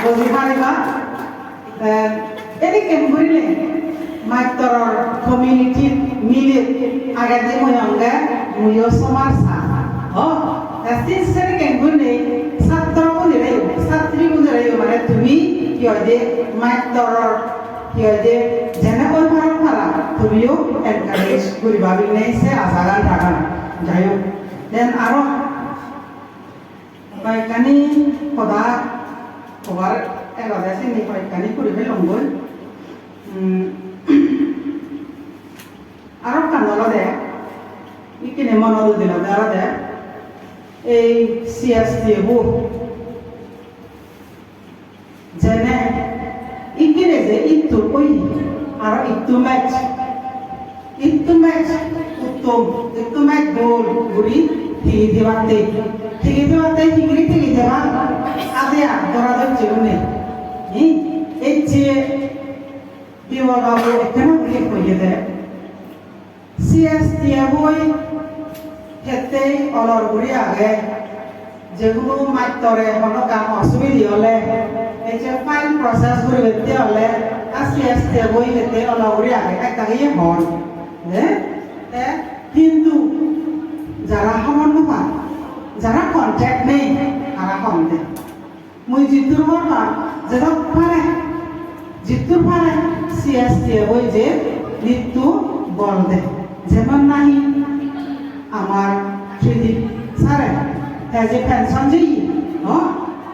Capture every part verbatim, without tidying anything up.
Boji pariba. Te edikken gurinei mattoror community mile agede mui onge, muiyo somar sa. O, te sin sedikken gurinei satro gunire, satri gunire mane tumi hi hoide mattoror hi hoide jene oi paro para tumiyo encourage guriba bilinei se asagan ragang. Jai hok. Then aro hoyekkani hoda hobar elode sini hoyekkani guri pelonggoi. Hmm. Aro ekkan olode, ikkine monot udilode olode, ei C S T A bo jene ikkine je ittu oye, aro ittu mej, ittu mej uttom, ittu mej dol guri tigi thebatte, tigi thebatte hingiri tigi theba, ade ar dora docche une. Hi? Ecche Bimal babu ekkena guri hoyede. C S T A boi hettei olor guri age, je hono mattore hono ekkan osubide ole, ei je file process guribatte ole, ar C S T A boi hettei olor guri age, ekka iye hon. Eh? Te hintu jara hobor no pan, jara contact nei, tara hon de. Mui jiddur hobor pang, jedok pare, jiddur pare, C S T A boi je nittu bol de. Jemon nahi amar Tridip sare, te je pension jeye, no?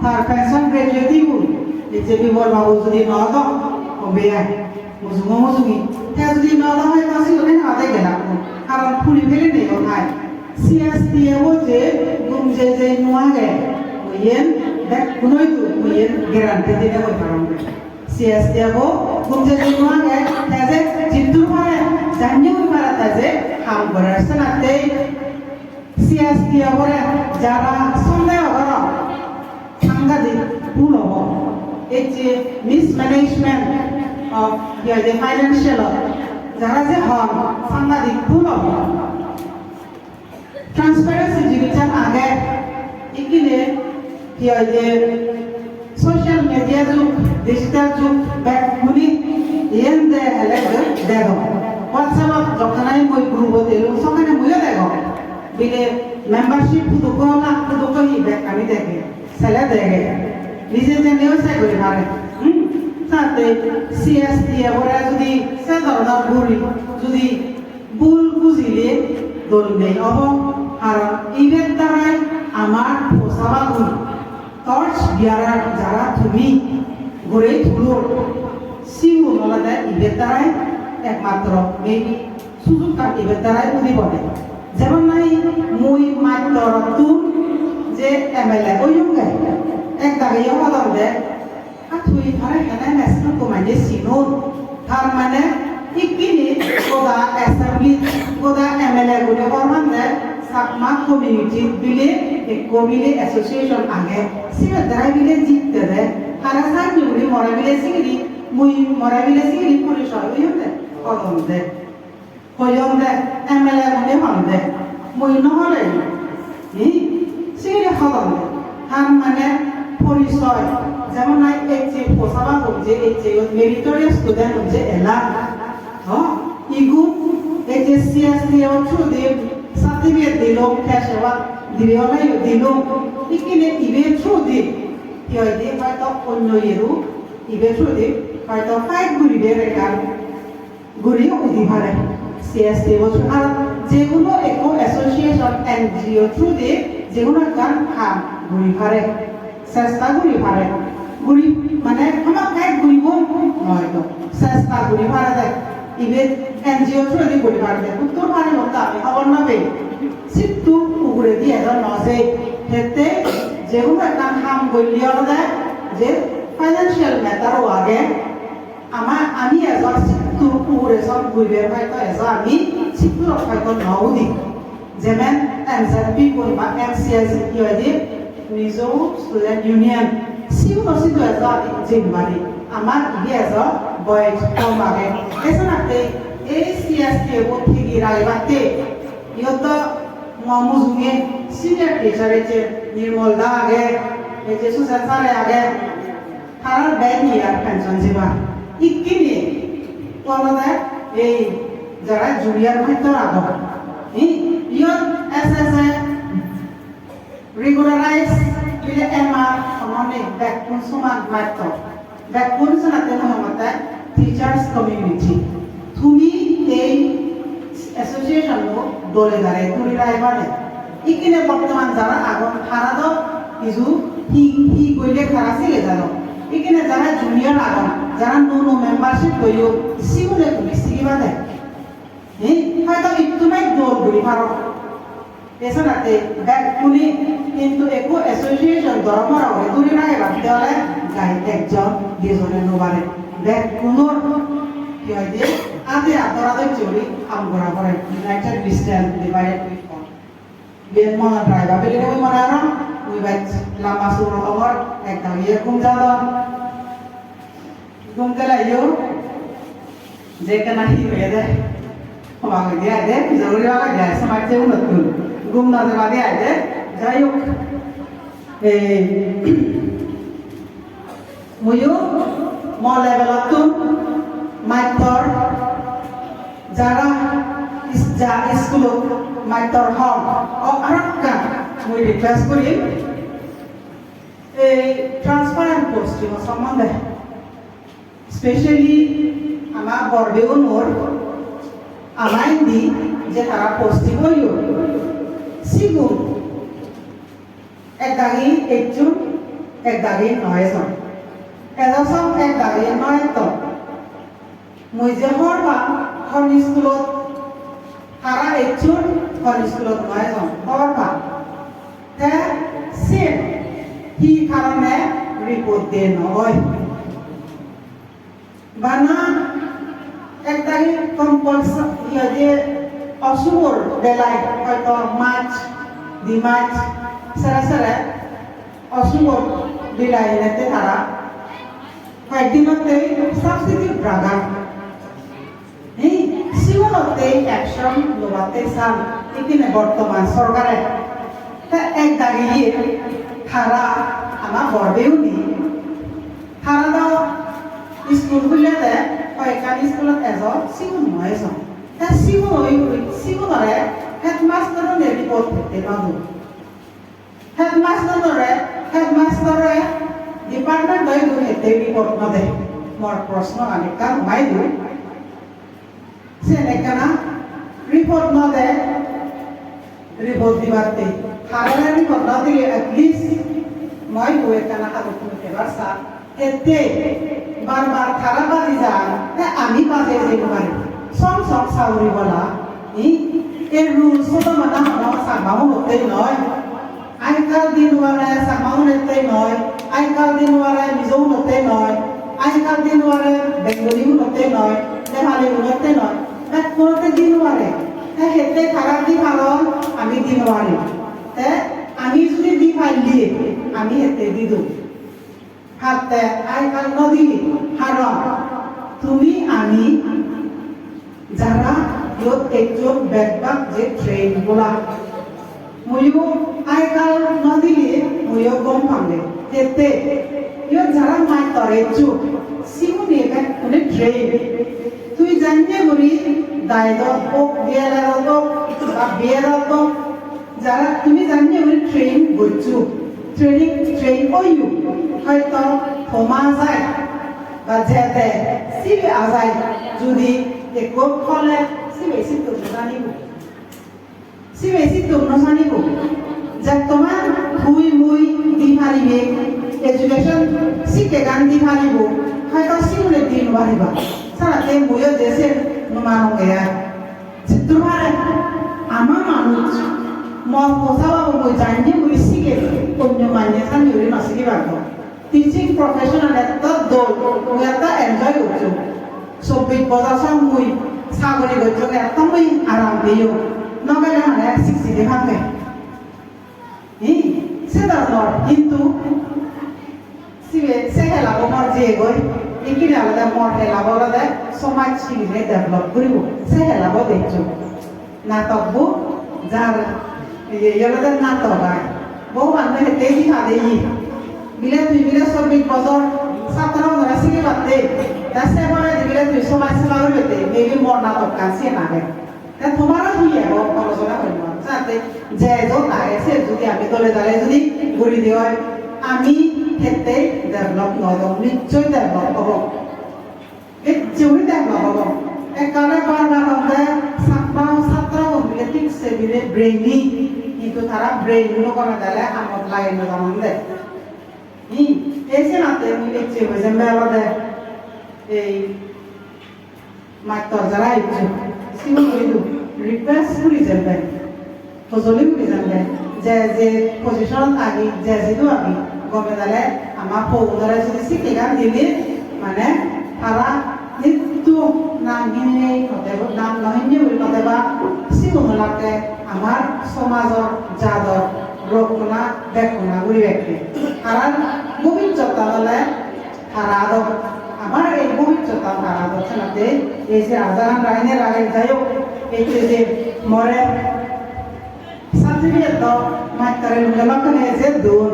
Tar pension graduate ibu, ei je Bimal babu jodi no do, obe ai. Mujungo mujungi. Te jodi no odo hoi, to sigun hena hade gelak. Karon puri pele nei o thai. C S T A bo je gum jei jei no age, oyen bekkunoi du, oyen guarantee dine hoi parong. C S T A bo gum jei jei no age, te je jiddur pare, janye uri pare te je ham gorer senattei C S T A bore jara sondeho goron, sangadik bhul obo. Ei je mismanagement of, hi hoide, financial, jara je hon, sangadik bhul obo. Transparency jinissan age, ikkine, hi hoide, social media jug, digital jug, bekkune iyen de hele dego. WhatsApp-ot jokkon nahi mui group-ot elung, sokkene muiyo degong. Bile membership hudukko lak, hudukko hi, bekkani dege, sele dege. Nije jeneyo se guri pare. Hmm? Sate C S T A bore judi se dhoronor guri, judi bhul bujile dol nei obo, karon iben darai amar posabagun, torch bearer jara tumi guri tulor, sigun olode iben darai ekmatro maybe sujukkan iben darai udibode. Jemon nahi mui mattor tun je M L A oyonge, ek dagi hodon de, a tui tare hene message ko mane sinun. Tar mane ikkini goda assembly, goda M L A gune hor mande Chakma community bile ekko bile association age. Sibe dai bile jitte de. Hara sanni guri more bile sigiri, mui more bile sigiri porisoy oyonde, hodon de. Hoyon de, M L A gune hon de, mui no hole. Hi? Sini hodon de. Tar mane porisoy, jemon nai ecche posaba hojje, ecche meritorious student hojje ela. Ho? Igu ecche C S T A through di certificate dilo, cash award dibe ole yo dilo. Ikkine ibe through di, hi hoide hoito onno yeru, ibe through di hoito fight guribe rekan. Guriyo udi pare. C S T bo ar je hono ekko association N G O through di je hono ekkan ham guri pare, chesta guri pare. Guri mane hamakkai guribo noi to. Chesta guri pare de. Ibe N G O through di guri pare de. Uttor pare hotto ami hobor no pei. Sittu uguredi ejo no sei. Hette je hono ekkan ham golle olode je financial matter o age. Ama, ami ejo sittur ugure sot guribar hoito ejo ami sittur hoito no udi. Jemen M Z P gun ba M C S hi hoide, Mizo Student Union, sigun o sidu ejo ami jembar. Amar ibe ejo boyos hom age. Esonatte ei C S T bo thigi ragibatte, iyot do Mo mujunge senior teacher ecche Nirmal da age, ecche Susen sir age, tarar bek ye ar pension jeba. Ikkine olode ei jara junior mattor agon. Hi, iyot S S A regularize bile M R hono nei, bekkun soman mattor. Bekkun senotte mui hongotte teachers community. Tumi ei association-o dole dale duri raibade. Ikkine bortoman jara agon, tara do hiju hi, hi golle tara sige jadon. Ikkine jara junior agon, jara nuo nuo membership goyon, sigune tumi sigibade. Hi, hoito ittu noi dol guri paro. Esonate bekkune hintu ekko association doromoro ugure duri ragebatte ole gai ekjon dijone no pare. Bekkunor hi hoide ade adora docche guri ham gora pore. United we stand, divided we fall. Iyen monot rageba bili mui mone gorong, mui bej lamba suro hobor, ekdagi gum jadon. Gum geleyo, je ekkena hi hoyede, hobak hoide aide, pijor guri hobak hoide aide, somajje unottun. Gum no jebade aide, jai hok. Ei, muiyo mo levelottun mattor jara is-, ja iskulot mattor hon, o arekkan mui request gurim. Ei transfer and posting-o sombonde, specially ama bor-begunor ama indi je tara posting oyon, sigun ek dagi ejjon, ek dagi no ejon. Ejo song ek dagi no etton. Mui je hobor pang, hon iskulot tara ejjon, hon iskulot no ejon, hobor pang. Te siyen hi karone report de no oi? Bana ek dagi compulsory, iye je osugor belai, hoito mach, di mach, sere sere osugor belai enette tara. Hoyekdinottei substitute ragan. Hi, sigun ottei action lobatte san, ikkine bortoman sorkare. Te ek dagi iye tara ama bor-beune, tara do iskul hullede hoyekkan iskulot ejon, sigun no ejon. Te sigun oi guri, sigunore headmaster-une report gotte no don. Headmaster-ore, headmaster-e department-o idu hitte report no de? Mor proshno ani ekkan, hoi idu. Sen ekkana report no de, report dibatte. Tarare report no dile at least mui idu ekkana hagoj tumi pebar sa. Ette bar bar tara baji jan, te ami baji jei no pari. Song song sauri bola, hi? E rules-o to mane hono Changma-unottei noi. Ajkal din ware Changma-unottei noi. Ajkal din ware Mizo-unottei noi. Ajkal din ware Bengali-unottei noi. Nepali-unottei noi. Bekkunottei din ware. Te hette tara di paron, ami di no pari. Te ami judi di palle, ami hette di dong. Hatte ajkal no dili, haron tumi ami jara iyot ejjon begbak je train bola. Muiyo ajkal no dili, muiyo gom pange. Hette iyot jara mattor ejjon, sigune bekkune train. Tui janye guri diet-ot hok, B L R-ot hok, ba B Ed-ot hok, jara tumi janye guri train goccho, training, train oiyo, hoito homa jai ba jede sibe ajai, judi ekko hole sibe sitto no janibo. Sibe sitto no janibo. Jettoman tui mui di paribe, education sikkegan di paribo, hoito sigune di no pariba. Saratte muiyo je sen no manonge ai. Jiddur pare ama manuj, mo posa babo mui janye guri sigei, onyo manye sanye guri no sigibar do. Teaching professional etto dol, mui etto enjoy gocchong. Chobbish bojor song mui sagori gocchong, etto mui aram peyong. No gele mane sikside phange. Hi, se dhoronor, hintu sibe se helabo mor jiyegoi, ikkine olode mor helabo olode somaj sibe develop guribo, se helabo dejjo. Natokbo jar Ye, ye olode natok ai. Bhogoban do hette di pade ye. Bile tui bile chobbish bojor satro gunore sigibatte, te se poredi bile tui somaj seba guribatte, maybe mor natokkan siyen age. Te tomaro hi ebo, hono jone hoi no paro. Jate je jot age, se jodi ami dole dale jodi guri di oi, ami hette develop no obong, nichchoi develop obong. Ecche guri develop obo. Ekkale bar bar honde Chakma satro gun bile thik se bile brainy, hintu tara brain no gome dale hamot lage no janon de. Hi, ei senatte mui ecche guri jembe olode ei mastor jara ecche, sigun guri du request guri jembe. Hojoli guri jande, je je position-ot agi, je jidu agi, gome dale ama pogunore jodi sikkegan dile, mane tara nitto nang hinei hote, nang no hinei guri hote ba, sigun olakke amar somajor jador rokkona bekkona guribakke. Tarar bobissottan ole tara adot, amar ei bobissottan tara adot, senotte ei je ajaran ragene rage, jai hok, ei je je more certificate do mastore lungge lokkene je don,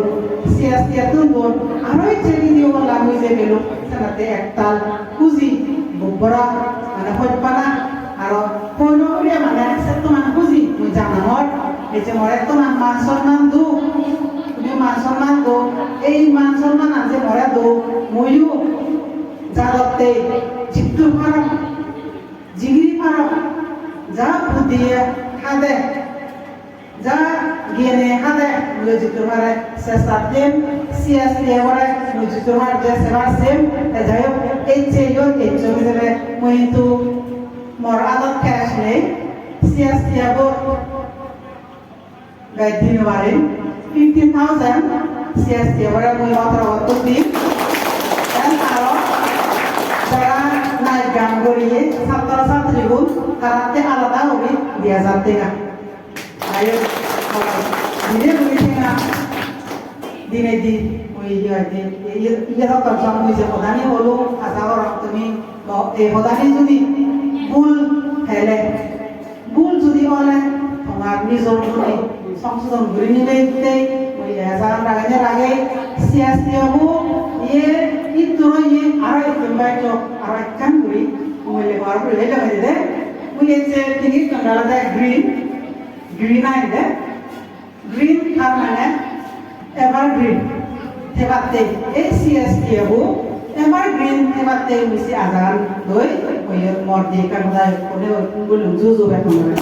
C S T A tun don, aro ecche video bolla mui je gelung, senotte ektal huji, bugbora, mane hojpana, aro hono guriye mane setto mane huji mui janangor, ecche more etto man, man sonman do, tumi man sonman do, ei man sonmanan je more do, muiyo jadotte jittur parong, jigiri parong, ja buddhiye hade, ja giyane hade, mui jittur pare sesta them, C S T A bore mui jittur pare je sebar sem, te jai hok, ecche yo, ecche hijebe mui hintu mor adot cash nei, C S T A bo bej di no parim, fifteen thousand C S T A bore mui otro bottor dim. Then aro jara naj gan goriye satro satrigun taratte alada guri di hajar tenga. Ayo, dine guri tenga, dine di, oi, iye, iye, iye, iye doktor jom mui je hodani holo, aja gorong tumi, bo-, ei hodani judi bul hele, bul judi ole, tomar nijor guri songsodon guri nibette, mui ejan ragene rage, C S T A bo, iye, itturo iye, aro ittun bajjo, aro ekkan guri, mui lebar guri hoi lagede, mui ecche pini ekkan olode green, green agede, green tar mane evergreen thebatte, ei C S T A bo evergreen thebatte mui se ajagan loi, oye mor di ekkan hoda hone oi, gulung juju bekkun.